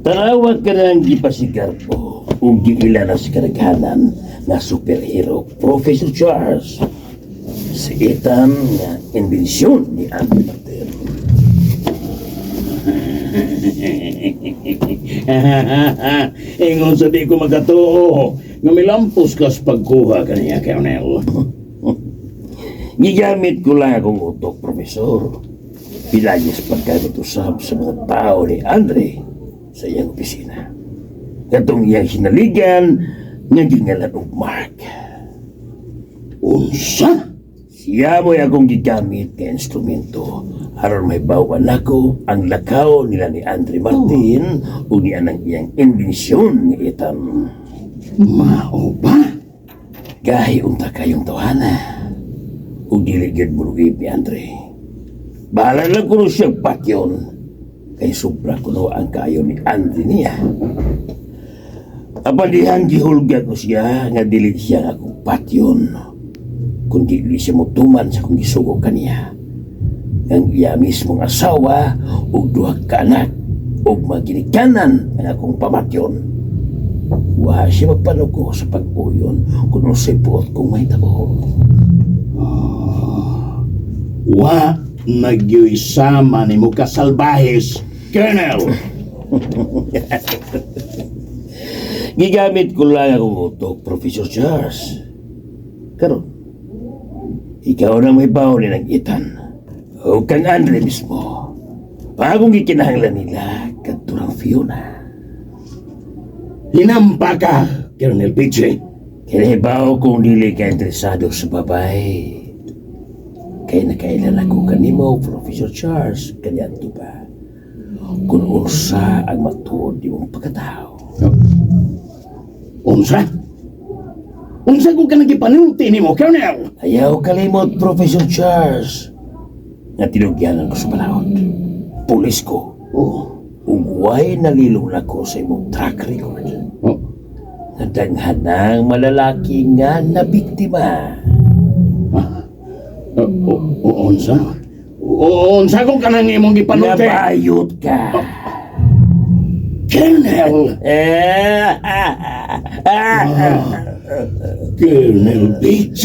Tanawa ka nang gipasigarbo ug giila na sa kadaghanan nga superhero, Professor Charles. Si Ethan nga imbensyon ni Andre Martin. Ingon sa di ko magkatuo nga milampos ka sa pagkuha kaniya, Colonel. Gigamit ko lang akong utok, Professor. Pilagis pagkamit usab sa mga tao ni Andre sa iyang opisina. Katong iyang sinaligan nga gingalan og Mark. Unsa? Siya mo'y akong gigamit nga instrumento aron may bawan nako ang lakaw nila ni Andre Martin ug ni anang iyang imbensyon nga Ethan. Mao ba? Gahi unta kayong tawhana. Ug dili gyud muluib ni Andre. Bahala lang kuno siya patyon. Kay sobra kuno ang kaayo ni Andre niya. Apan dihang gihulga ko siya nga dili siya ang akong patyon. Kung dili siya motuman sa akong gisugo kaniya. Ang iya mismong asawa ug duha ka anak ug maginikanan ang akong pamatyon. Wa siya magpanuko sa pag-uyon kung unsay buot kong mahitabo. Wa nagyoy sama nimo kasalbahes, Colonel. Gigamit ko lang akong utok, Professor Charles. Karon, ikaw na may baon ni ng Ethan. O kang Andre mismo. Bagong gikinahanglan nila, kadturang Fiona. Hinampa ka, Colonel PJ. Kinahibaw kung dili ka interesado sa babae. Kay nakailan ako kanimo, Professor Charles, kaniadto pa. Kung unsa ang matuod imong pagkatao. Unsa? Unsa ko ka nagipanulti nimo, Colonel? Ayaw kalimot, Professor Charles. Nga tinugyanan ko sa balaod. Pulis ko. Oh. Ug way nalilong nako sa imong track record. Oh. Nga daghanang malalaki nga nabiktima. Oh, oh, oh, unsa? Oh, unsa ko ka nang imong gipanulti? Nabayot ka. Colonel! Eh, Colonel BJ!